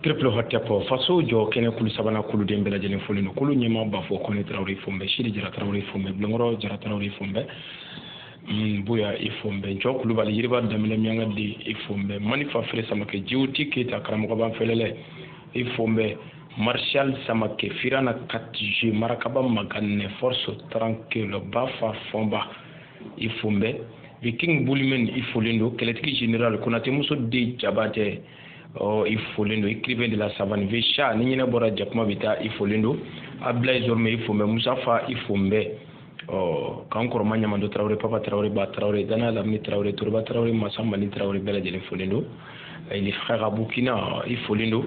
Triple Hotep faso jɔ kɛnɛ kulu sabanan kuluden bɛɛ lajɛlen folen don. Kulu ɲɛmaa Bafo Kɔnɛ Tarawele fo n bɛ, Sidi Jara Tarawele fo n bɛ, Bilenkɔrɔ Jara Tarawele fo n bɛ, Boya i fo n bɛ, Ncɔ Kulubali Yiriba Daminɛ Miyanka den i fo n bɛ, Manifa Fere Samakɛ Jiwoti Keyita karamɔgɔ b'an fɛlɛlɛ i fo n bɛ, Marshal Samakɛ Firana 4G Marakaba Maganɛ Force Tranquille Bafa Fɔnba i fo n bɛ, Viking Bulimen i folen don, Kɛlɛtigi Général Konate muso den Jabatɛ ɔ i folen don, écrivain de la savane Vesha ni ɲinɛ bɔra jakuma bɛ taa i folen don, Ablaye Zorme i fo n bɛ, Musafa i fo n bɛ, ɔ k'an kɔrɔma Ɲamando Tarawele, Papa Tarawele, Ba Tarawele, Dana Lamini Tarawele, Toriba Tarawele, Masa Mali Tarawele bɛɛ lajɛlen folen don, les frères Aboukina i folen don,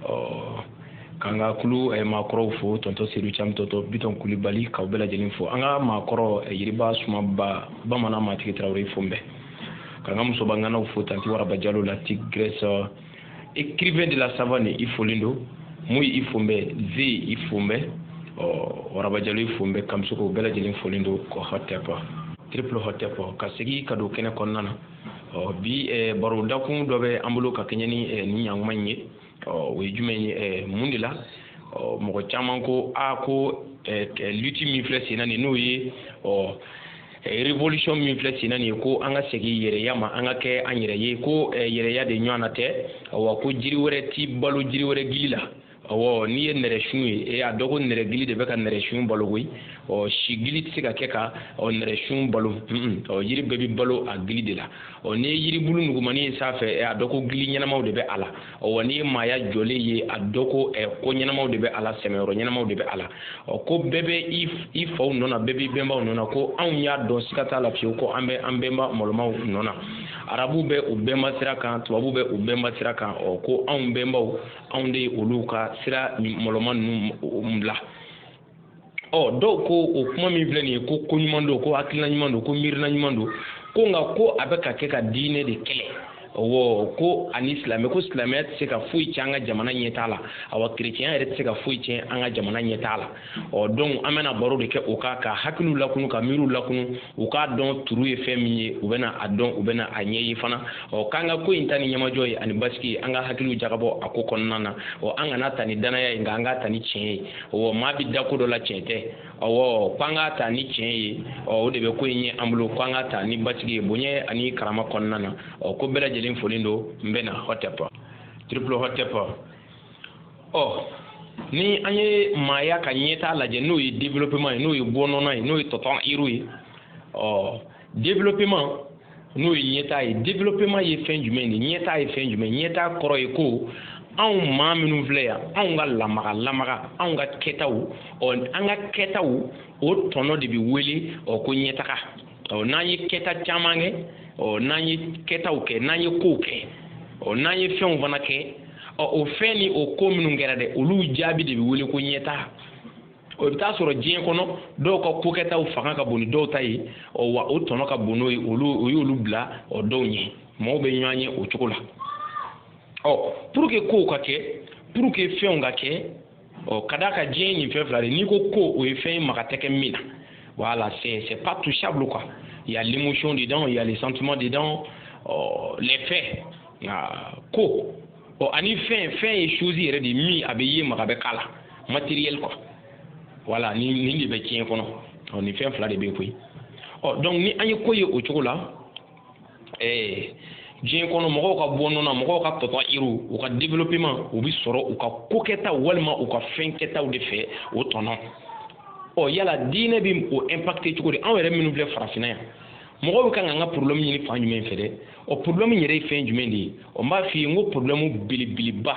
ɔ k'an ka kulu maakɔrɔw fo, tonton Seydou Thiam, tonton Biton Kulibali, k'aw bɛɛ lajɛlen fo, an ka maakɔrɔ Yiriba Sumaba Bamanan Matigi Tarawele i fo n bɛ, k'an ka musoba ŋanaw fo, tanti Waraba Jalo la Tigresse écrivain de la savane i folen don, Muyi i fo n bɛ, Ze i fo n bɛ, ɔ Waraba Jalo i fo n bɛ, Kamisoko bɛɛ lajɛlen folen don ko Hotep Triple Hotep ka segin ka don kɛnɛ kɔnɔna na. Ɔ bi baro dakun dɔ bɛ an bolo ka kɛɲɛ ni nin ɲankuma in ye. Ɔ o ye jumɛn ye? Mun de la ɔ mɔgɔ caman ko a ko lutte min filɛ sen na nin, n'o ye ɔ révolution min filɛ sen na nin ye, ko an ka segin yɛrɛya ma, an ka kɛ an yɛrɛ ye, ko yɛrɛya de ɲɔgɔn na tɛ, awa ko jiri wɛrɛ ti balo jiri wɛrɛ gili la. Awɔ, n'i ye nɛrɛsun ye, e a dɔn ko nɛrɛgili de bɛ ka nɛrɛsun balo koyi. Ɔ si gili tɛ se ka kɛ ka ɔ nɛrɛsun balo. Ɔ yiri bɛɛ bɛ balo a gili de la. Ɔ n'i ye yiribulu nugumani ye sanfɛ, a dɔn ko gili ɲɛnamaw de bɛ a la. Ɔ wa n'i ye maaya jɔlen ye, a dɔn ko ko ɲɛnamaw de bɛ a la, sɛmɛyɔrɔ ɲɛnamaw de bɛ a la. Ɔ ko bɛɛ bɛ i faw nɔ na, bɛɛ b'i bɛnbaw nɔ na, ko anw y'a dɔn siga t'a la fiyewu ko an bɛ an bɛnba malomaw nɔ na. Arabu bɛ u bɛnba sira kan, tubabu bɛ u bɛnba sira kan. Ɔ ko anw bɛnbaw, anw de ye olu ka sira maloma ninnu bila. Ɔ dɔw ko o kuma min filɛ nin ye, ko ko ɲuman don, ko hakilina ɲuman don, ko miirina ɲuman don, ko nka ko a bɛ ka kɛ ka diinɛ de kɛlɛ. Ɔwɔ, ko ani silamɛ, ko silamɛya tɛ se ka foyi tiɲɛ an ka jamana ɲɛtaa la, awa kerecɛnya yɛrɛ tɛ se ka foyi tiɲɛ an ka jamana ɲɛtaa la. Ɔ donc an bɛna baro de kɛ o kan, ka hakiliw lakunu, ka miiriw lakunu, u k'a dɔn turu ye fɛn min ye, u bɛna a dɔn, u bɛna a ɲɛ ye fana. Ɔ k'an ka ko in ta ni ɲɛmajɔ ye ani basigi ye, an ka hakiliw jagabɔ a ko kɔnɔna na. Ɔ an kana ta ni danaya ye, nka an k'a ta ni tiɲɛ ye. Ɔwɔ, maa bɛ da ko dɔ la, tiɲɛ tɛ. Ɔwɔ, k'an k'a ta ni tiɲɛ ye, ɔ o de bɛ ko in ɲɛ an bolo, k'an k'a ta ni basigi ye, bonya ani karama kɔnɔna na. Ɔ ko bɛɛ lajɛlen folen don. N bɛ na Hotep Triple Hotep. Ɔ ni an ye maaya ka ɲɛtaa lajɛ, n'o ye développement ye, n'o ye bɔnɔnɔ ye, n'o ye tɔtɔn iriw ye. Ɔ développement n'o ye ɲɛtaa ye, développement ye fɛn jumɛn de ye? Ɲɛtaa ye fɛn jumɛn? Ɲɛtaa kɔrɔ ye ko anw maa minnu filɛ yan, anw ka lamaga lamaga, anw ka kɛtaw, ɔ an ka kɛtaw o tɔnɔ de bɛ wele ɔ ko ɲɛtaga. Ɔ n'an ye kɛta caman kɛ, ɔ n'an ye kɛtaw kɛ, n'an ye kow kɛ, ɔ n'an ye fɛnw fana kɛ, ɔ o fɛn ni o ko minnu kɛra dɛ, olu jaabi de bɛ wele ko ɲɛtaa. O bɛ taa sɔrɔ diɲɛ kɔnɔ dɔw ka kokɛtaw fanga ka bon ni dɔw ta ye, ɔ wa o tɔnɔ ka bon n'o ye, olu o y'olu bila ɔ dɔw ɲɛ, maaw bɛ ɲɔgɔn ye o cogo la. Ɔ pour que kow ka kɛ, pour que fɛnw ka kɛ, ɔ ka d'a kan diɲɛ nin fɛn fila de, n'i ko ko o ye fɛn ye maga tɛ kɛ min na. Voilà, c'est pas touchable quoi. Il y a l'émotion dedans, il y a les sentiments dedans, les faits. Ko ɔ ani fɛn, fɛn ye chose yɛrɛ de min a bɛ ye, maga bɛ k'a la, matériel quoi. Voilà, nin nin de bɛ diɲɛ kɔnɔ. Ɔ nin fɛn fila de bɛ yen koyi. Ɔ donc ni an ye ko ye o cogo la, diɲɛ kɔnɔ mɔgɔw ka bɔ nɔ na, mɔgɔw ka tɔtɔ iriw, u ka développement, u bɛ sɔrɔ u ka kokɛtaw walima u ka fɛn kɛtaw de fɛ o tɔnɔ. Ɔ yala diinɛ bɛ o impacter cogo di? Anw yɛrɛ minnu filɛ farafinna yan, mɔgɔw bɛ kan k'an ka problème ɲini fan jumɛn fɛ dɛ? Ɔ problème yɛrɛ ye fɛn jumɛn de ye? Ɔ n b'a f'i ye, n ko problème belebeleba,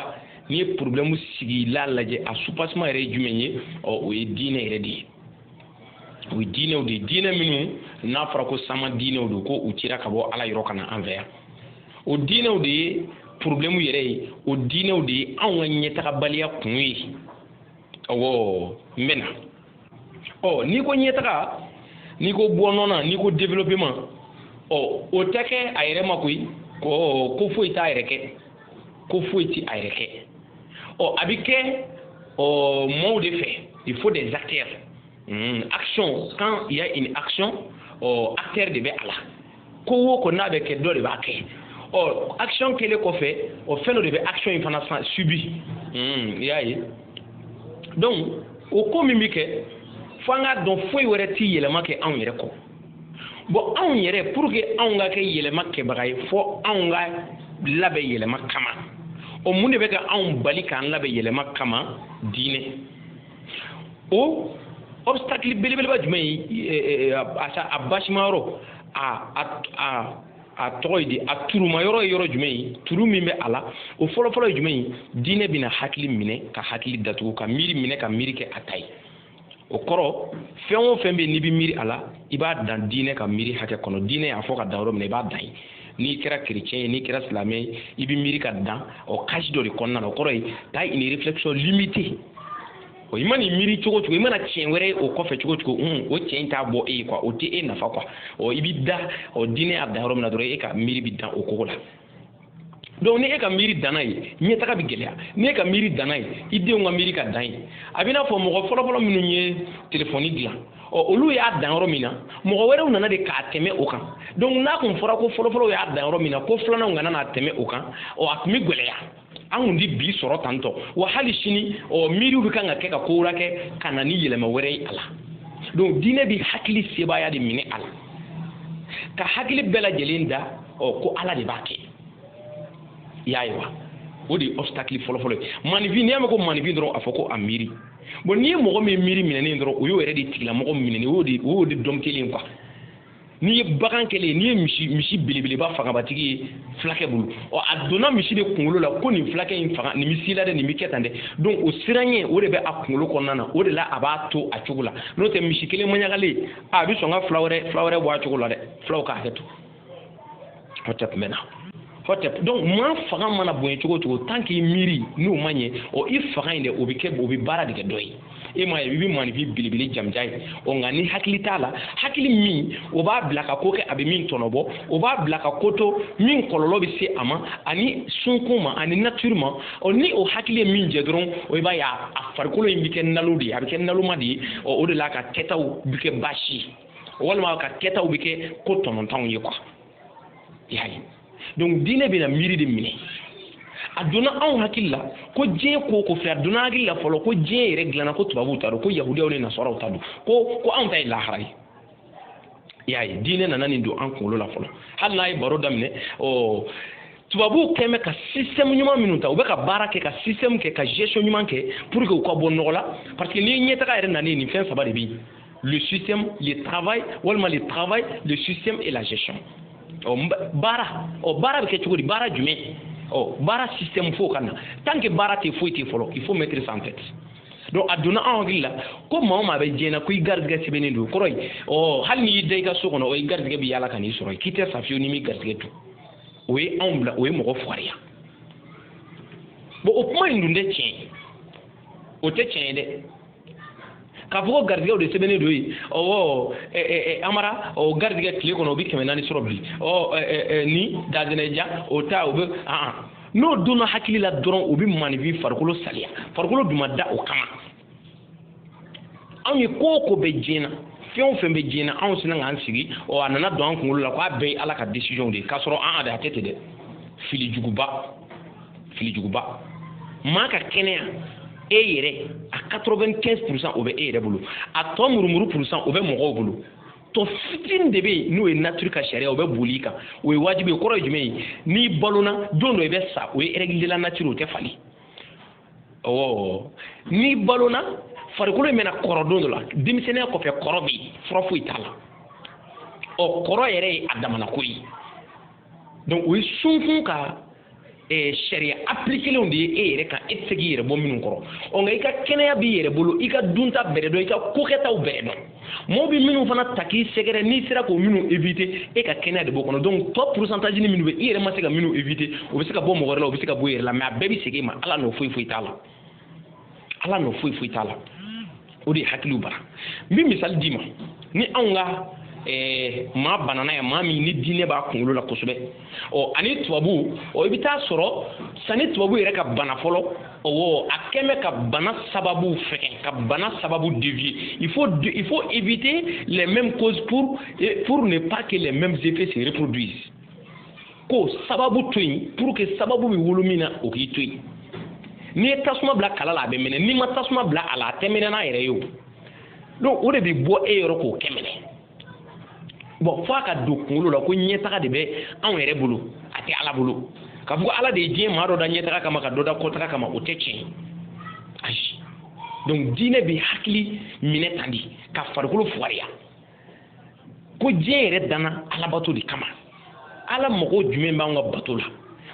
n'i ye problème sigila lajɛ, a soubassement yɛrɛ ye jumɛn ye? Ɔ o ye diinɛ yɛrɛ de ye. O ye diinɛw de ye, diinɛ minnu n'a fɔra ko sama diinɛw don, ko u cira ka bɔ Ala yɔrɔ ka na an fɛ yan. O diinɛw de ye problème yɛrɛ ye, o diinɛw de ye anw ka ɲɛtagabaliya kun ye. Awɔ, n bɛ na. Ɔ n'i ko ɲɛtaga, n'i ko bɔ nɔ na, n'i ko développement, ɔ o tɛ kɛ a yɛrɛ ma koyi, ko ko foyi t'a yɛrɛ kɛ, ko foyi ti a yɛrɛ kɛ. Ɔ a bɛ kɛ ɔ maaw de fɛ, il faut des acteurs. Action, quand il y a une action, ɔ acteur de bɛ a la. Ko o ko n'a bɛ kɛ, dɔ de b'a kɛ. Ɔ, action kɛlen kɔfɛ, o fɛn dɔ de bɛ action in fana subi. I y'a ye. Donc o ko min bɛ kɛ, fo an k'a dɔn, foyi wɛrɛ ti yɛlɛma kɛ anw yɛrɛ kɔ. Bon, anw yɛrɛ, pour que anw ka kɛ yɛlɛma kɛbaga ye, fo anw ka labɛn yɛlɛma kama. O mun de bɛ ka anw bali k'an labɛn yɛlɛma kama? Diinɛ. O obstacle belebeleba jumɛn ye? A basima yɔrɔ, a tɔgɔ ye di, a turuma yɔrɔ ye yɔrɔ jumɛn ye? Turu min bɛ a la, o fɔlɔfɔlɔ ye jumɛn ye? Diinɛ bɛna hakili minɛ ka hakili datugu, ka miiri minɛ ka miiri kɛ a ta ye. O kɔrɔ, fɛn o fɛn bɛ yen n'i bɛ miiri a la, i b'a dan diinɛ ka miiri hakɛ kɔnɔ. Diinɛ y'a fɔ ka dan yɔrɔ min na, i b'a dan yen. N'i kɛra chrétien ye, n'i kɛra silamɛ ye, i bɛ miiri ka dan o cage dɔ de kɔnɔna na. O kɔrɔ ye, t'as une réflexion limitée. O i mana miiri cogo o cogo, i mana tiɲɛ wɛrɛ ye o kɔfɛ cogo o cogo, o tiɲɛ in t'a bɔ e ye quoi, o tɛ e nafa quoi. Ɔ, i b'i da ɔ diinɛ y'a dan yɔrɔ min na dɔrɔn, e ka miiri bɛ dan o kogo la. Donc ni e ka miiri danna ye, ɲɛtaga bɛ gɛlɛya. Ni e ka miiri danna ye, i denw ka miiri ka dan ye. A bɛ n'a fɔ mɔgɔ fɔlɔfɔlɔ minnu ye telefɔni dilan, ɔ, olu y'a dan yɔrɔ min na, mɔgɔ wɛrɛw nana de k'a tɛmɛ o kan. Donc n'a kun fɔra ko fɔlɔfɔlɔ y'a dan yɔrɔ min na, ko filananw kana n'a tɛmɛ o kan, ɔ, a tun bɛ gɛlɛya. An kun ti bi sɔrɔ tantɔ wa. Hali sini, ɔ, miiriw bɛ kan ka kɛ ka ko wɛrɛ kɛ ka na ni yɛlɛma wɛrɛ ye a la. Donc diinɛ bɛ hakili sebaaya de minɛ a la, ka hakili bɛɛ lajɛlen da, ɔ, ko Ala de b'a kɛ. I y'a ye wa? O de ye obstacle fɔlɔfɔlɔ ye. Maninfin, n'i y'a mɛn ko maninfin dɔrɔn, a fɔ ko a miiri. Bon, n'i ye mɔgɔ min miiri minɛnen dɔrɔn, o y'o yɛrɛ de tigilamɔgɔ minɛnen, o y'o de dɔn kelen quoi. N'i ye bagan kɛlen, n'i ye misi belebeleba fagabatigi ye fulakɛ bolo, ɔ, a donna misi de kunkolo la ko nin fulakɛ in faga, nin bɛ s'i la dɛ, nin bɛ kɛ tan dɛ. Donc o siranɲɛ, o de bɛ a kunkolo kɔnɔna na, o de la a b'a to a cogo la. N'o tɛ, misi kelen maɲagalen, a bɛ sɔn ka fila wɛrɛ bɔ a cogo la dɛ. Filaw ka hakɛ to, hɔtɛ tun bɛ na hɔtɛ. Donc maa fanga mana bonya cogo o cogo, tant k'i miiri n'o ma ɲɛ, ɔ, i fanga in dɛ, o bɛ kɛ, o bɛ baara de kɛ dɔ ye. E m'a ye, i bɛ maninfin belebele jamuja ye, ɔ, nka ni hakili t'a la, hakili min o b'a bila ka ko kɛ, a bɛ min tɔnɔbɔ, o b'a bila ka ko to min kɔlɔlɔ bɛ se a ma ani sunkun ma ani nature ma. Ɔ, ni o hakili ye min jɛ dɔrɔn, o i b'a ye, a farikolo in bɛ kɛ nalo de ye, a bɛ kɛ naloma de ye. Ɔ, o de la a ka kɛtaw bɛ kɛ baasi ye, walima a ka kɛtaw bɛ kɛ ko tɔnɔntanw ye quoi. I y'a ye? Donc diinɛ bɛna miiri de minɛ. A donna anw hakili la ko diɲɛ ko o ko filɛ, a donna hakili la fɔlɔ ko diɲɛ yɛrɛ dilanna ko tubabuw ta don, ko yahudiyaw ni nasaraw ta don, ko anw ta ye lahara ye. I y'a ye, diinɛ nana nin don an kunkolo la fɔlɔ. Hali n'a ye baro daminɛ, ɔ, tubabuw kɛn bɛ ka système ɲuman minnu ta, u bɛ ka baara kɛ ka système kɛ ka gestion ɲuman kɛ pour que u ka bɔ nɔgɔ la, parce que n'i ye ɲɛtaga yɛrɛ nalen, nin fɛn saba de bɛ yen: le système, le travail, walima le travail, le système et la gestion. Ɔ, baara, ɔ, baara bɛ kɛ cogo di? Baara jumɛn? Ɔ, baara système fo ka na. Tant que baara tɛ, foyi tɛ fɔlɔ. Il faut mettre ça en tête. Donc a donna anw hakili la ko maa o maa bɛ diɲɛ na, ko i garijɛgɛ sɛbɛnnen don. Kɔrɔ ye, ɔ, hali n'i y'i da i ka so kɔnɔ, ɔ, i garijɛgɛ bɛ yaala ka n'i sɔrɔ yen, k'i tɛ sa fiyewu n'i m'i garijɛgɛ dun. O ye anw bila, o ye mɔgɔ fugariya. Bon, o kuma in dun tɛ tiɲɛ ye, o tɛ tiɲɛ ye dɛ. K'a fɔ ko garijɛgɛw de sɛbɛnnen don yen, ɔwɔ, Amara, ɔ, garijɛgɛ tile kɔnɔ o bɛ 400 sɔrɔ bi, ɔ, ni Dazinɛja o ta, o bɛ an n'o donna hakili la dɔrɔn, o bɛ maninfin farikolo saliya. Farikolo dun ma da o kama. Anw ye ko o ko bɛ diɲɛ na, fɛn o fɛn bɛ diɲɛ na, anw sina k'an sigi, ɔ, a nana don an kunkolo la k'a bɛɛ ye Ala ka décision de ye, k'a sɔrɔ an a tɛ ten dɛ. Fili juguba, fili juguba. Maa ka kɛnɛya, e yɛrɛ, a 95 %, o bɛ e yɛrɛ bolo. A tɔ murumuru pourcent, o bɛ mɔgɔw bolo. Tɔ fitinin de bɛ yen, n'o ye nature ka sariya, o bɛ boli i kan, o ye wajibi ye. Kɔrɔ ye jumɛn ye? N'i balona, don dɔ i bɛ sa, o ye règle de la nature, o tɛ falen. Ɔwɔ, n'i balona, farikolo in bɛna kɔrɔ don dɔ la. Denmisɛnninya kɔfɛ, kɔrɔ bɛ yen, fura foyi t'a la. Ɔ, kɔrɔ yɛrɛ ye a damana ko ye. Donc o ye sunkun ka sariya appliquelenw de ye e yɛrɛ kan, e tɛ se k'i yɛrɛ bɔ minnu kɔrɔ. Ɔ, nka i ka kɛnɛya b'i yɛrɛ bolo, i ka dunta bɛrɛ dɔn, i ka kokɛtaw bɛrɛ dɔn. Mɔgɔw bɛ minnu fana ta k'i sɛgɛrɛ, n'i sera k'o minnu éviter, e ka kɛnɛya de b'o kɔnɔ. Donc tɔ pourcentage ni minnu bɛ, i yɛrɛ ma se ka minnu éviter, o bɛ se ka bɔ mɔgɔ wɛrɛ la, o bɛ se ka bɔ i yɛrɛ la, mais a bɛɛ bɛ segin i ma. Ala nɔ foyi foyi t'a la, Ala nɔ foyi foyi t'a la. O de ye hakiliw bara. N bɛ misali d'i ma ni anw ka maa banana ye, maa min ni diinɛ b'a kunkolo la kosɛbɛ, ɔ, ani tubabu. Ɔ, i bɛ taa sɔrɔ sanni tubabu yɛrɛ ka bana fɔlɔ, ɔwɔ, a kɛn bɛ ka bana sababu fɛgɛn, ka bana sababu dévier. Il faut éviter les mêmes causes pour ne pas que les mêmes effets se reproduisent. Ko sababu to yen pour que sababu bɛ wolo min na o k'i to yen. N'i ye tasuma bila kala la a bɛ minɛ, n'i ma tasuma bila a la a tɛ minɛ n'a yɛrɛ ye o. Donc o de bɛ bɔ e yɔrɔ k'o kɛ minɛ. Bon fo a ka don kunkolo la ko ɲɛtaga de bɛ anw yɛrɛ bolo, a tɛ Ala bolo. K'a fɔ ko Ala de ye diɲɛ maa dɔ da ɲɛtaga kama ka dɔ da kɔtaga kama, o tɛ tiɲɛ ye. Ayi. Donc diinɛ bɛ hakili minɛ tan de ka farikolo fugariya. Ko diɲɛ yɛrɛ danna alabato de kama. Ala mɔgɔ jumɛn b'an ka bato la?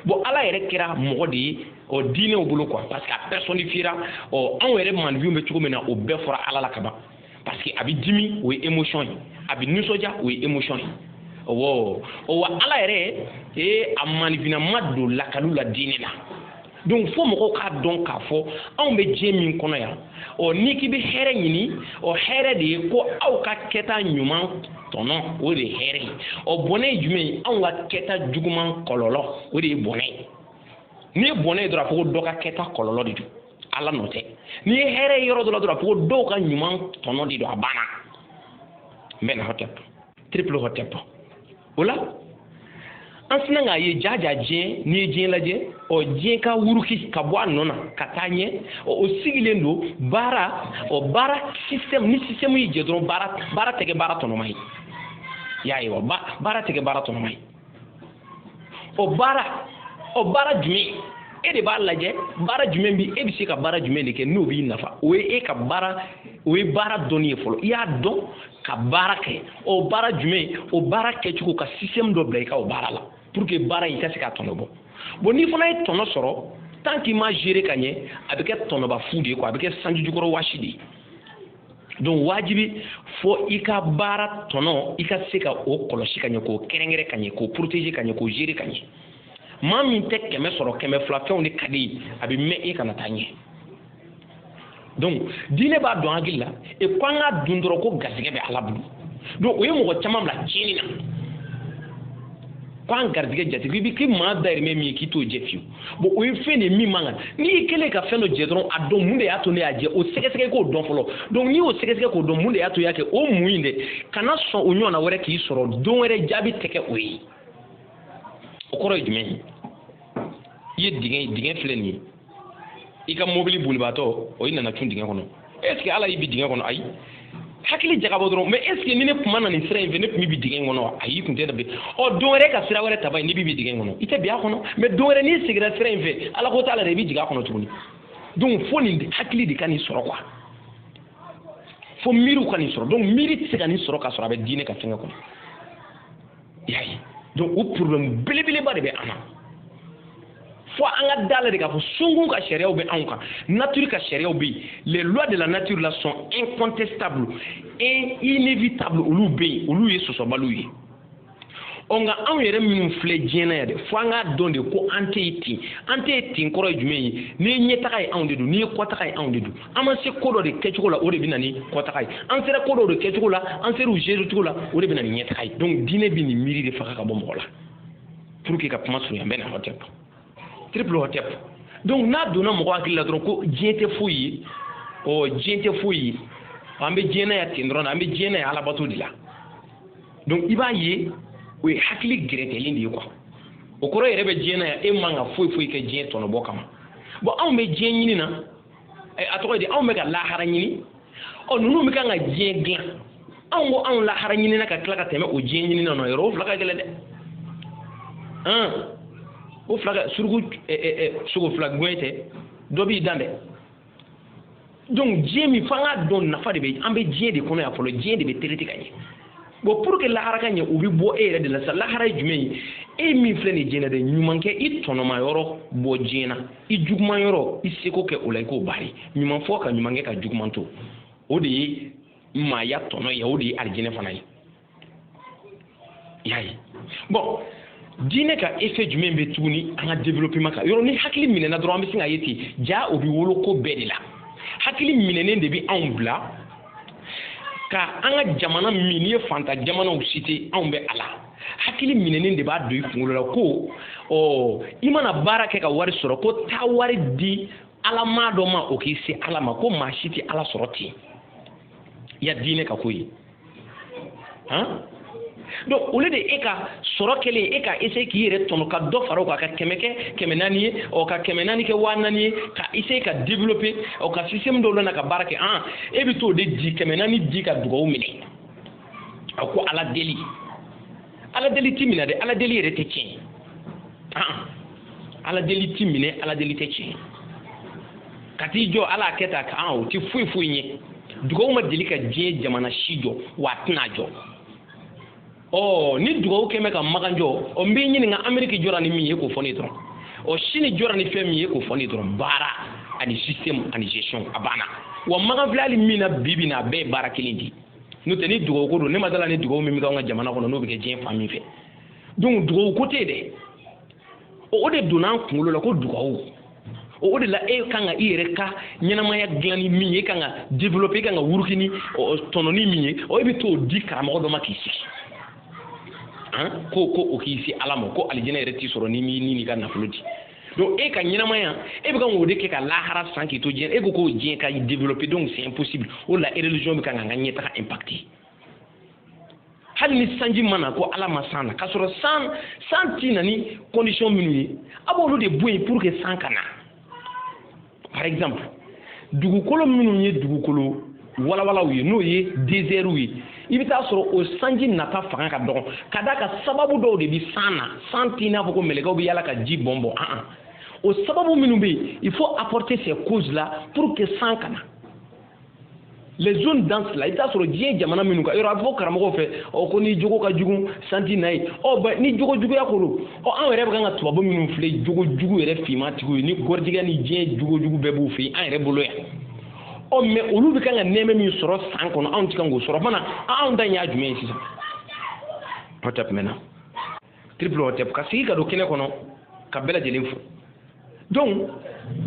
Bon Ala yɛrɛ kɛra mɔgɔ de ye ɔ diinɛw bolo quoi, parce que a personnifiera. Ɔ anw yɛrɛ maninfinw bɛ cogo min na, o bɛɛ fɔra Ala la ka ban. Parce que a bɛ dimi, o ye émotion ye, a bɛ nisɔndiya, o ye émotion ye. Ɔwɔ, wa Ala yɛrɛ a maninfinna ma don lakalu la diinɛ la. Donc fo mɔgɔw k'a dɔn k'a fɔ anw bɛ diɲɛ min kɔnɔ yan, ɔ n'i k'i bɛ hɛrɛ ɲini, ɔ hɛrɛ de ye ko aw ka kɛta ɲuman tɔnɔ, o de ye hɛrɛ ye. Ɔ bɔnɛ ye jumɛn ye? Anw ka kɛta juguman kɔlɔlɔ, o de ye bɔnɛ ye. N'i ye bɔnɛ ye dɔrɔn, a fɔ ko dɔ ka kɛta kɔlɔlɔ de don, Ala nɔ tɛ. N'i ye hɛrɛ ye yɔrɔ dɔ la dɔrɔn, a fɔ ko dɔw ka ɲuman tɔnɔ de don, a banna. N bɛ na hotep, triple hotep. O la an sina k'a ye jaja diɲɛ, n'i ye diɲɛ lajɛ, ɔ diɲɛ ka wuruki ka bɔ a nɔ na ka taa ɲɛ, ɔ o sigilen don baara, ɔ baara système, ni système y'i jɛ dɔrɔn, baara tɛ kɛ baara tɔnɔma ye. I y'a ye wa, baara tɛ kɛ baara tɔnɔma ye. Ɔ baara jumɛn e de b'a lajɛ, baara jumɛn bi e bɛ se ka baara jumɛn de kɛ n'o b'i nafa, o ye e ka baara, o ye baara dɔnni ye fɔlɔ. I y'a dɔn ka baara kɛ, o baara jumɛn, o baara kɛcogo ka système dɔ bila i ka o baara la pour que baara in ka se ka tɔnɔ bɔ. Bon n'i fana ye tɔnɔ sɔrɔ, tant qu'il ma gérer ka ɲɛ, a bɛ kɛ tɔnɔba fu de ye quoi, a bɛ kɛ sanji jukɔrɔ wasi de ye. Donc wajibi fo i ka baara tɔnɔ, i ka se ka o kɔlɔsi ka ɲɛ, k'o kɛrɛnkɛrɛn ka ɲɛ, k'o protéger ka ɲɛ, k'o gérer ka ɲɛ. Maa min tɛ 100 sɔrɔ, 200 fɛnw de ka di ye, a bɛ mɛn e kana taa ɲɛ. Donc diinɛ b'a dɔn hakili la, et ko an k'a dun dɔrɔn ko garisɛgɛ bɛ Ala bolo. Donc o ye mɔgɔ caman bila tiɲɛni na. Ko an garisɛgɛ jate, k'i bɛ k'i maa dayirimɛ min ye k'i t'o jɛ fiyewu. Bon o ye fɛn de ye min man kan. N'i y'i kɛlen ka fɛn dɔ jɛ dɔrɔn, a dɔn mun de y'a to ne y'a jɛ, o sɛgɛsɛgɛ k'o dɔn fɔlɔ. Donc n'i y'o sɛgɛsɛgɛ k'o dɔn mun de y'a to i y'a kɛ, o mun in dɛ, kana sɔn o ɲɔgɔnna wɛrɛ k'i sɔrɔ don wɛrɛ, jaabi tɛ kɛ o ye. O kɔrɔ ye jumɛn ye? I ye dingɛ filɛ nin ye, i ka mobili bolibaatɔ, o i nana cun dingɛ kɔnɔ. Est ce que Ala y'i bi dingɛ kɔnɔ? Ayi. Hakili jagabɔ dɔrɔn, mais est ce que ni ne kuma na nin sira in fɛ, ne tun bɛ bi dingɛ in kɔnɔ wa? Ayi, i tun tɛ bi. Ɔ don wɛrɛ ka sira wɛrɛ ta ban, n'i bɛ bi dingɛ in kɔnɔ, i tɛ bi a kɔnɔ. Mais don wɛrɛ n'i seginna sira in fɛ, Ala ko t'a la dɛ, i bɛ jigin a kɔnɔ tuguni. Donc fo nin hakili de ka nin sɔrɔ quoi, fo miiriw ka nin sɔrɔ. Donc miiri tɛ se ka nin sɔrɔ k'a sɔrɔ a bɛ diinɛ ka fɛngɛ kɔnɔ. I y'a ye? Donc o problème belebeleba de bɛ an na. Fo an ka da la de k'a fɔ sunkun ka sariyaw bɛ anw kan, nature ka sariyaw bɛ yen. Les lois de la nature là sont incontestables et inévitables, olu bɛ yen, olu ye sɔsɔbaliw ye. Ɔ nka anw yɛrɛ minnu filɛ diɲɛ na yan dɛ, fo an k'a dɔn de ko an tɛ yen ten. An tɛ yen ten kɔrɔ ye jumɛn ye? N'i ye ɲɛtaga ye, anw de don. N'i ye kɔtaga ye, anw de don. An ma se ko dɔ de kɛcogo la, o de bɛ na ni kɔtaga ye. An sera ko dɔw de kɛcogo la, an sera u gérer cogo la, o de bɛ na ni ɲɛtaga ye. Donc diinɛ bɛ nin miiri de faga ka bɔ mɔgɔ la pour que ka kuma surunya. N bɛ na hotep, triple hotep. Donc n'a donna mɔgɔ hakili la dɔrɔn ko diɲɛ tɛ foyi ye, ɔ diɲɛ tɛ foyi ye, an bɛ diɲɛ na yan ten dɔrɔn, an bɛ diɲɛ na yan alabato de la. Donc i b'a ye o ye hakili gɛrɛtɛlen de ye quoi. O kɔrɔ yɛrɛ bɛ diɲɛ na yan, e man ka foyi foyi kɛ diɲɛ tɔnɔbɔ kama. Bon anw bɛ diɲɛ ɲini na, a tɔgɔ ye di, anw bɛ ka lahara ɲini. Ɔ ninnu bɛ kan ka diɲɛ dilan, anw ko anw lahara ɲinina ka tila ka tɛmɛ o diɲɛ ɲini na yɔrɔ, o fila ka gɛlɛn dɛ. O fila ka suruku sogo fila gɛn tɛ, dɔ b'i dan dɛ. Donc diɲɛ min f'an k'a dɔn nafa de bɛ, an bɛ diɲɛ de kɔnɔ yan fɔlɔ, diɲɛ de bɛ traité ka ɲɛ. Bon pour que lahara ka ɲɛ, o bɛ bɔ e yɛrɛ de la sisan. Lahara ye jumɛn ye? E min filɛ nin ye diɲɛ na dɛ, ɲuman kɛ, i tɔnɔma yɔrɔ bɔ diɲɛ na, i juguman yɔrɔ i seko kɛ o la, i k'o bari. Ɲuman fɔ ka ɲuman kɛ ka juguman to, o de ye maaya tɔnɔ ye, o de ye alijinɛ fana ye. I y'a ye? Bon diinɛ ka effet jumɛn bɛ tuguni an ka développement kan? Yɔrɔ ni hakili minɛna dɔrɔn, an bɛ sin k'a ye ten, ja o bɛ wolo ko bɛɛ de la. Hakili minɛnen de bɛ anw bila ka an ka jamana min, n'i ye fantan jamanaw cité, anw bɛ a la. Hakili minɛnen de b'a don i kunkolo la ko ɔ i mana baara kɛ ka wari sɔrɔ, ko taa wari di Ala maa dɔ ma, o k'i se Ala ma, ko maa si tɛ Ala sɔrɔ ten. I ya diinɛ ka ko ye han. Donc au lieu de e ka sɔrɔ kɛlen, e ka essayer k'i yɛrɛ tɔnɔ ka dɔ fara o kan, ka 100 kɛ 400 ye, ɔ ka 400 kɛ 4000 ye, ka essayer ka développer, ɔ ka système dɔw lana ka baara kɛ, e bɛ t'o de di, 400 di ka dugawu minɛ. A ko Ala deli, Ala deli ti minɛ dɛ, Ala deli yɛrɛ tɛ tiɲɛ. Ala deli ti minɛ, Ala deli tɛ tiɲɛ. Ka t'i jɔ Ala kɛ ta kan, o ti foyi foyi ɲɛ. Dugawu ma deli ka diɲɛ jamana si jɔ, wa a tɛna jɔ. Ɔ ni dugawu kɛn bɛ ka Makan jɔ, ɔ n b'i ɲininka, Amérique jɔra ni min ye k'o fɔ ne dɔrɔn, ɔ Chine jɔra ni fɛn min ye k'o fɔ ne dɔrɔn, baara ani système ani gestion, a banna. Wa Makan filɛ hali min na bi bi in na, a bɛɛ ye baara kelen di. N'o tɛ ni dugawu ko don, ne ma dala ni dugawu min bɛ k'anw ka jamana kɔnɔ n'o bɛ kɛ diɲɛ fan min fɛ. Donc dugawu ko tɛ yen dɛ, o de donna an kunkolo la ko dugawu. O de la e kan ka i yɛrɛ ka ɲɛnamaya dilan ni min ye, e kan ka développer, e kan ka wuruki ni tɔnɔni min ye, ɔ e bɛ t'o di karamɔgɔ dɔ ma k'i sigi, ko o k'i se Ala ma, ko alijinɛ yɛrɛ t'i sɔrɔ ni m'i n'i ka nafolo di. Donc e ka ɲɛnamaya, e bɛ kan k'o de kɛ ka lahara san k'i to diɲɛ, e ko k'o diɲɛ ka développer, donc c'est impossible. O de la religion bɛ kan k'an ka ɲɛtaga impacter. Hali ni sanji ma na, ko Ala ma san na, k'a sɔrɔ san ti na ni condition minnu ye, a b'olu de bɔ yen pour que san ka na. Par exemple, dugukolo minnu ye dugukolo walawalaw ye, n'o ye désertw ye, i bɛ taa sɔrɔ o sanji nata fanga ka dɔgɔ, ka d'a kan sababu dɔw de bɛ san na. San t'i n'a fɔ ko mɛlɛkɛw bɛ yala ka ji bɔn bɔn, o sababu minnu bɛ yen, il faut apporter ces causes là pour que san ka na. Les zones denses là, i bɛ taa sɔrɔ diɲɛ jamana minnu kan, yɔrɔ a bɛ fɔ karamɔgɔw fɛ, ɔ ko ni jogo ka jugu san ti na ye. Ɔ bɛn ni jogo juguya ko don, ɔ anw yɛrɛ bɛ kan ka tubabu minnu filɛ, jogo jugu yɛrɛ finman tigiw ye, ni gɔrijɛgɛ ni diɲɛ jogo jugu bɛɛ b'u fɛ yen an yɛrɛ bolo yan. Ɔ mais olu bɛ kan ka nɛɛmɛ min sɔrɔ san kɔnɔ, anw tɛ kan k'o sɔrɔ fana. Anw ta in y'a jumɛn ye sisan? Hotep mɛnna triple hotep ka sigi ka don kɛnɛ kɔnɔ ka bɛɛ lajɛlen fo. Donc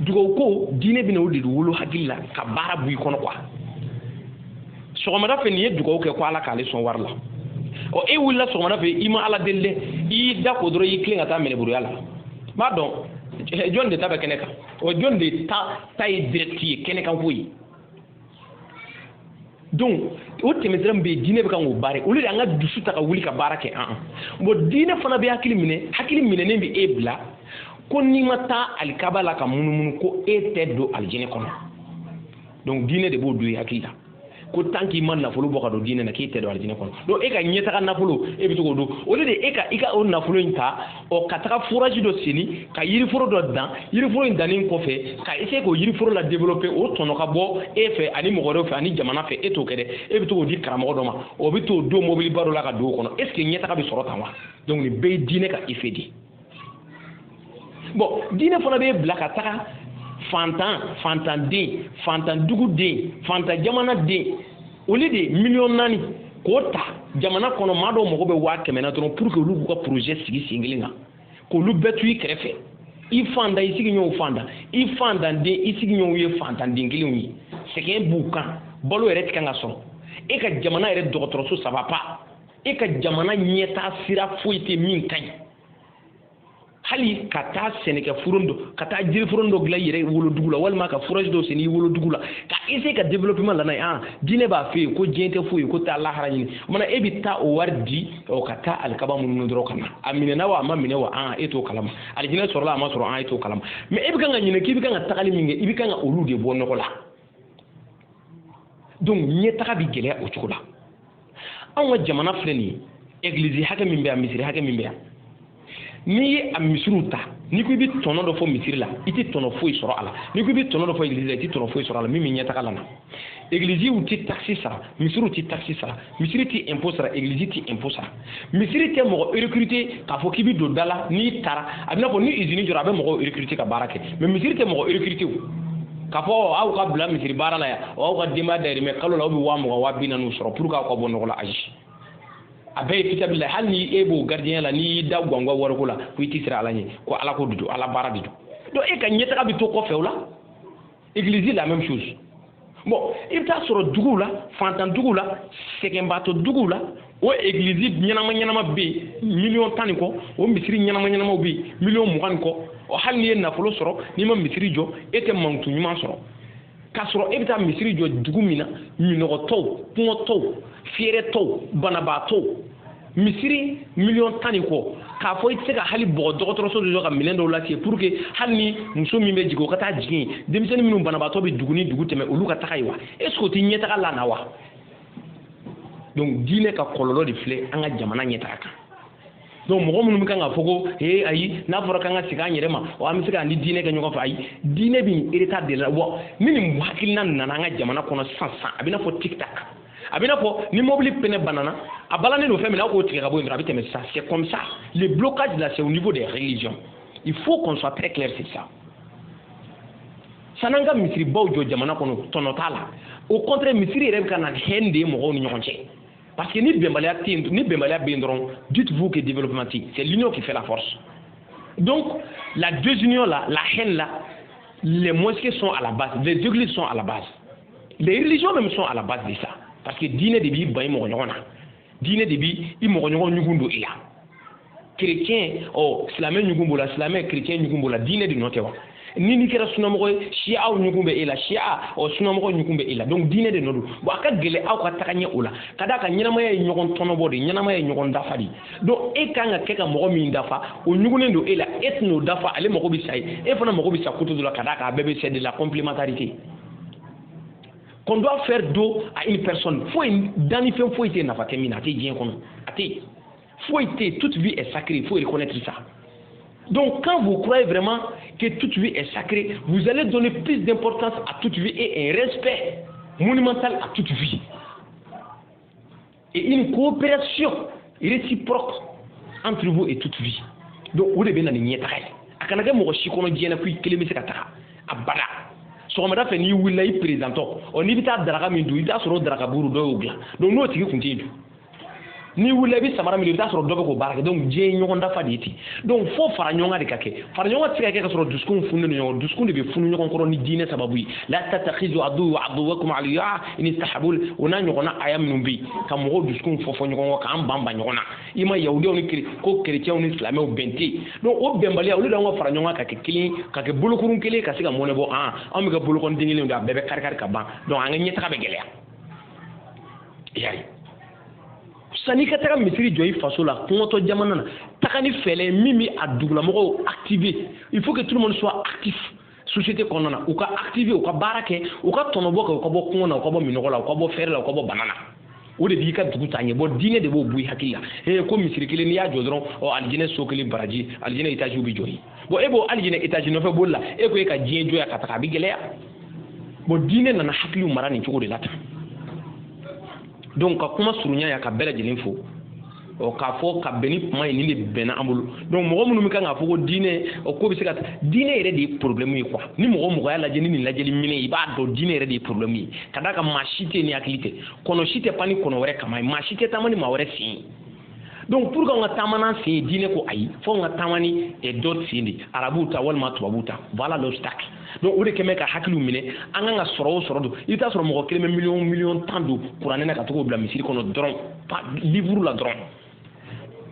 dugawu ko diinɛ bɛna o de wolo hakili la ka baara bɔ i kɔnɔ quoi. Sɔgɔmada fɛ nin ye dugawu kɛ ko Ala k'ale sɔn wari la, ɔ e wulila sɔgɔmada fɛ, i ma Ala deli dɛ, i y'i da ko dɔrɔn, i y'i tilen ka taa mɛnɛburuya la. N b'a dɔn jɔn de ta bɛ kɛnɛ kan, ɔ jɔn de ta ye direct ye kɛnɛ kan ko ye. Donc o tɛmɛsira min bɛ yen, diinɛ bɛ kan k'o baara, olu de y'an ka dusu ta ka wuli ka baara kɛ an. Bon diinɛ fana bɛ hakili minɛ, hakili minɛnen bɛ e bila ko n'i ma taa alikaba la ka munumunu ko e tɛ don alijinɛ kɔnɔ. Donc diinɛ de b'o don i hakili la ko tant k'i ma nafolo bɔ ka don diinɛ na, k'e tɛ don alijinɛ kɔnɔ. Donc e ka ɲɛtaga nafolo, e bɛ to k'o don. O de e ka i ka o nafolo in ta, ɔ ka taga forage dɔ senni, ka yiriforo dɔ dan, yiriforo in dannen kɔfɛ ka essayer k'o yiriforo la développer, o tɔnɔ ka bɔ e fɛ ani mɔgɔ wɛrɛw fɛ ani jamana fɛ, e t'o kɛ dɛ, e bɛ to k'o di karamɔgɔ dɔ ma, o bɛ t'o don mobiliba dɔ la ka don o kɔnɔ. Est ce que ɲɛtaga bɛ sɔrɔ tan wa? Donc nin bɛɛ ye diinɛ ka effet de ye. Bon diinɛ fana b'e bila ka taga fantan, fantanden, fantanduguden, fantan jamana den, olu de 4 miliyɔn k'o ta jamana kɔnɔ, maa dɔw mago bɛ 100 000 na dɔrɔn pour que olu k'u ka projet sigi sen kelen kan, k'olu bɛɛ to i kɛrɛfɛ. I fantan, i sigiɲɔgɔnw fantan, i fantanden, i sigiɲɔgɔnw ye fantanden kelenw ye, sɛgɛn b'u kan, balo yɛrɛ tɛ kan ka sɔrɔ. E ka jamana yɛrɛ dɔgɔtɔrɔso ça va pas, e ka jamana ɲɛtaa sira foyi tɛ min ka ɲi, hali ka taa sɛnɛkɛ foro dɔ, ka taa jiriforo dɔ dilan i yɛrɛ wolodugu la, walima ka forage dɔ sen i wolodugu la, ka essayer ka développement lana ye. Diinɛ b'a fɛ yen ko diɲɛ tɛ foyi ye, ko taa lahara ɲini. O mana e bɛ taa o wari di, ɔ ka taa alikaba minnu dɔrɔn ka na, a minɛna wa a ma minɛ wa, e t'o kalama, alijinɛ sɔrɔla a ma sɔrɔ, e t'o kalama. Mais e bɛ kan ka ɲinɛ k'i bɛ kan ka tagali min kɛ, i bɛ kan ka olu de bɔ nɔgɔ la. Donc ɲɛtaga bɛ gɛlɛya o cogo la. Anw ka jamana filɛ nin ye, église hakɛ min bɛ yan, misiri hakɛ min bɛ yan, n'i ye a misiriw ta, n'i ko i bɛ tɔnɔ dɔ fɔ misiri la, i tɛ tɔnɔ foyi sɔrɔ a la. N'i ko i bɛ tɔnɔ dɔ fɔ église la, i tɛ tɔnɔ foyi sɔrɔ a la. Min bɛ ɲɛtaga la na, églisew tɛ taxe sara, misiriw tɛ taxe sara, misiri tɛ impôt sara, église tɛ impôt sara. Misiri tɛ mɔgɔ recruter k'a fɔ k'i bɛ don da la n'i taara, a bɛ n'a fɔ ni usine jɔra, a bɛ mɔgɔw recruter ka baara kɛ, mais misiri tɛ mɔgɔ recruter o k'a fɔ aw ka bila misiri baara la yan, aw ka denbaya dahirimɛ kalo la aw bɛ 20 000, 40 000 sɔrɔ pour que aw ka bɔ nɔgɔ la. Ayi, a bɛɛ ye fisabila. Hali ni e b'o gardien la, n'i y'i da guwanguwan wariko la ko i t'i sira Ala ɲɛ, ko Ala ko de don, Ala baara de don. Donc e ka ɲɛtaga bɛ to kɔfɛ o la. Église, la même chose. Bon, i bɛ taa sɔrɔ duguw la, fantan duguw la, sɛgɛnbaatɔ duguw la, o église ɲɛnama ɲɛnama bɛ yen 10 miliyɔn ni kɔ, o misiri ɲɛnama ɲɛnamaw bɛ yen 20 miliyɔn ni kɔ. Ɔ hali n'i ye nafolo sɔrɔ, n'i ma misiri jɔ, e tɛ mankutu ɲuman sɔrɔ. K'a sɔrɔ e bɛ taa misiri jɔ dugu min na, minɔgɔtɔw, kɔngɔtɔw, fiyɛrɛtɔw, banabaatɔw. Misiri 10 millions ni kɔ, k'a fɔ i tɛ se ka hali bɔgɔ dɔgɔtɔrɔso dɔ jɔ ka minɛn dɔw lase pour que hali ni muso min bɛ jigin, o ka taa jigin, denmisɛnnin minnu banabaatɔ bɛ dugu ni dugu tɛmɛ, olu ka taga yen wa? Est ce que o tɛ ɲɛtaga la na wa? Donc diinɛ ka kɔlɔlɔ de filɛ an ka jamana ɲɛtaga kan. Donc mɔgɔ minnu bɛ kan k'a fɔ ko ee, ayi, n'a fɔra k'an ka segin an yɛrɛ ma, an bɛ se k'an ni diinɛ kɛ ɲɔgɔn fɛ, ayi, diinɛ bɛ nin retard de la wa. Ni nin hakilina nana an ka jamana kɔnɔ sisan sisan, a bɛ n'a fɔ tic tac, a bɛ n'a fɔ ni mobili pneu banana, a balannen don fɛn min na, aw k'o tigɛ ka bɔ yen dɔrɔn, a bɛ tɛmɛ sisan. C'est comme ça, le blocage là, c'est au niveau des religions. Il faut qu'on soit très clair sur ça. San'an ka misiribaw jɔ jamana kɔnɔ, tɔnɔ t'a la. Au contraire, misiri yɛrɛ bɛ ka na haine de ye mɔgɔw ni ɲɔgɔn cɛ, parce que ni bɛnbaliya tɛ yen, ni bɛnbaliya bɛ yen dɔrɔn, dites-vous que développement tɛ yen. C'est l'union qui fait la force. Donc la désunion là, la haine là, les mosquées sont à la base, les églises sont à la base, les religions même sont à la base de ça, parce que diinɛ de b'i ban i mɔgɔ ɲɔgɔn na, diinɛ de b'i i mɔgɔ ɲɔgɔn ɲugun don i la. Chrétien, ɔ silamɛ ɲugun b'o la, silamɛ chrétien ɲugun b'o la, diinɛ de nɔ tɛ wa? Ni n'i kɛra sunamɔgɔ ye, siyaw ɲugun bɛ e la, siya ɔ sunamɔgɔ ɲugun bɛ e la. Donc diinɛ de nɔ don. Bon, a ka gɛlɛn aw ka taga ɲɛ o la, ka d'a kan ɲɛnamaya ye ɲɔgɔn tɔnɔbɔ de, ɲɛnamaya ye ɲɔgɔn dafa de. Donc e kan ka kɛ ka mɔgɔ min dafa, o ɲugunnen don e la, e tɛn'o dafa, ale mago bɛ sa ye, e fana mago bɛ sa koto dɔ la, ka d'a kan a bɛɛ bɛ, c'est de la complémentarité qu'on doit faire don à une personne. Foyi dannifɛn foyi tɛ nafa tɛ min na, a tɛ diɲɛ kɔnɔ, a tɛ foyi tɛ. Toute vie est sacrée, il faut reconnaître ça. Donc quand vous croyez vraiment que toute vie est sacrée, vous allez donner plus d'importance à toute vie et un respect monumental à toute vie et une coopération réciproque entre vous et toute vie. Donc o de bɛ na ni ɲɛtaga ye. A kana kɛ mɔgɔ si kɔnɔ diɲɛ na ko i kelen bɛ se ka taga a bada. Sɔgɔmada fɛ, n'i wulila i présentant, ɔ n'i bɛ taa daraka min dun, i bɛ taa sɔrɔ o daraka buru dɔ y'o dilan. Donc n'o tigi kun tɛ yen dun, n'i wulila i bɛ samara min don, i bɛ taa sɔrɔ dɔ bɛ k'o baara kɛ. Donc diɲɛ ye ɲɔgɔn dafa de ye ten. Donc fo fara ɲɔgɔn kan de ka kɛ. Fara ɲɔgɔn tɛ se ka kɛ ka sɔrɔ dusukun fununen don ɲɔgɔn. Dusukun de bɛ funu ɲɔgɔn kɔrɔ ni diinɛ sababu ye. La tatakhizu aduwwi wa aduwwakum awliya in istahabu, o n'a ɲɔgɔnna aya minnu bɛ yen ka mɔgɔw dusukun fɔ fɔ ɲɔgɔn kɔ, k'an ban ban ɲɔgɔn na. I ma yahudiyaw ni ko kerecɛnw ni silamɛw bɛn tɛ yen. Donc o bɛnbaliya, olu de y'an ka fara ɲɔgɔn kan ka kɛ kelen, ka kɛ bolokurun kelen, ka se ka mɔnɛ bɔ. An anw bɛ kɛ bolokɔni den kelen de, a bɛɛ bɛ kari kari ka ban. Donc an ka ɲɛtaga bɛ gɛlɛya. I y'a ye, sanni ka taga misiri jɔ i faso la, kɔngɔtɔ jamana na, taga ni fɛɛrɛ min bɛ a dugulamɔgɔw activer. Il faut que tout le monde soit actif société kɔnɔna na, u ka activer, u ka baara kɛ, u ka tɔnɔbɔ kɛ, u ka bɔ kɔngɔ na, u ka bɔ minɔgɔ la, u ka bɔ fɛrɛ la, u ka bɔ bana na. O de b'i ka dugu ta ɲɛ bɔ. Diinɛ de b'o bɔ i hakili la. Ee, ko misiri kelen n'i y'a jɔ dɔrɔn, ɔ alijinɛ so kelen baraji, alijinɛ étage bɛ jɔ yen. Bon, e b'o alijinɛ étage nɔfɛ boli la, e ko e ka diɲɛ jɔ yan ka taga, a bɛ gɛlɛya. Bon, diinɛ nana hakiliw mara nin cogo de la tan. Donc ka kuma surunya ya, ka bɛɛ lajɛlen fo, ɔ k'a fɔ ka bɛn ni kuma ye, nin de bɛnna an bolo. Donc mɔgɔ minnu bɛ kan k'a fɔ ko diinɛ, o ko bɛ se ka, diinɛ yɛrɛ de ye problème ye quoi. Ni mɔgɔ mɔgɔ y'a lajɛ ni nin lajɛli minɛ, i b'a dɔn diinɛ yɛrɛ de ye problème ye, ka d'a kan maa si tɛ ni hakili tɛ, kɔnɔ si tɛ pan ni kɔnɔ wɛrɛ kama ye, maa si tɛ taama ni maa wɛrɛ sen ye. Donc pour que an ka taama n'an sen ye, diinɛ ko ayi, fo an ka taama ni dɔ sen de, arabuw ta walima tubabuw ta. Voilà l'obstacle. Donc o de kɛn bɛ ka hakiliw minɛ. An kan ka sɔrɔ o sɔrɔ don, i bɛ taa sɔrɔ mɔgɔ kelen bɛ miliyɔn 10 miliyɔn don kuranɛ na, ka to k'o bila misiri kɔnɔ dɔrɔn, livre la dɔrɔn.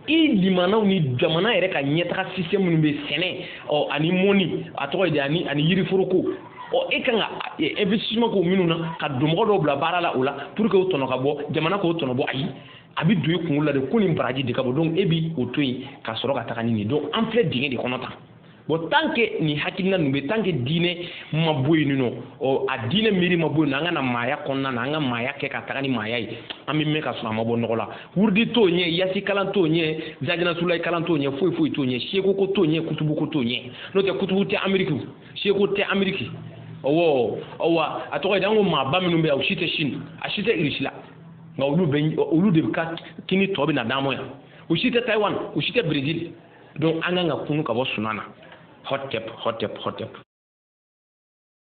I limanaw ni jamana yɛrɛ ka ɲɛtaga système minnu bɛ sɛnɛ, ɔ ani mɔni, a tɔgɔ ye di, ani yiriforoko, ɔ e kan ka investissement k'o minnu na, ka don mɔgɔ dɔw bila baara la o la, pour que o tɔnɔ ka bɔ jamana, k'o tɔnɔ bɔ. Ayi, a bɛ don i kunkolo la de ko nin baraji de ka bɔ. Donc e bi o to yen ka sɔrɔ ka taga ni nin. Donc an filɛ dingɛ de kɔnɔ tan. Bon, tant que nin hakilina ninnu bɛ, tant que diinɛ ma bɔ yen nɔ, ɔ a diinɛ miiri ma bɔ yen nɔ, an ka na maaya kɔnɔna na, an ka maaya kɛ ka taga ni maaya ye, an bɛ mɛn ka sɔrɔ a ma bɔ nɔgɔ la. Wurudi t'o ɲɛ, yasi kalan t'o ɲɛ, zajinasulayi kalan t'o ɲɛ, foyi foyi t'o ɲɛ, seko ko t'o ɲɛ, kutubu ko t'o ɲɛ. N'o tɛ, kutubu tɛ Ameriki, seko tɛ Ameriki. Ɔwɔ, ɔwɔ, a tɔgɔ ye di, an ko maaba minnu bɛ yan, o si tɛ Chine, a si tɛ Irisi la, nka olu bɛ, olu de ka kini tɔ bɛ na d'an ma yan. O si tɛ Taïwan, o si tɛ Brésil. Donc an kan ka kunu ka bɔ sunan na. Hotep, hotep, hotep.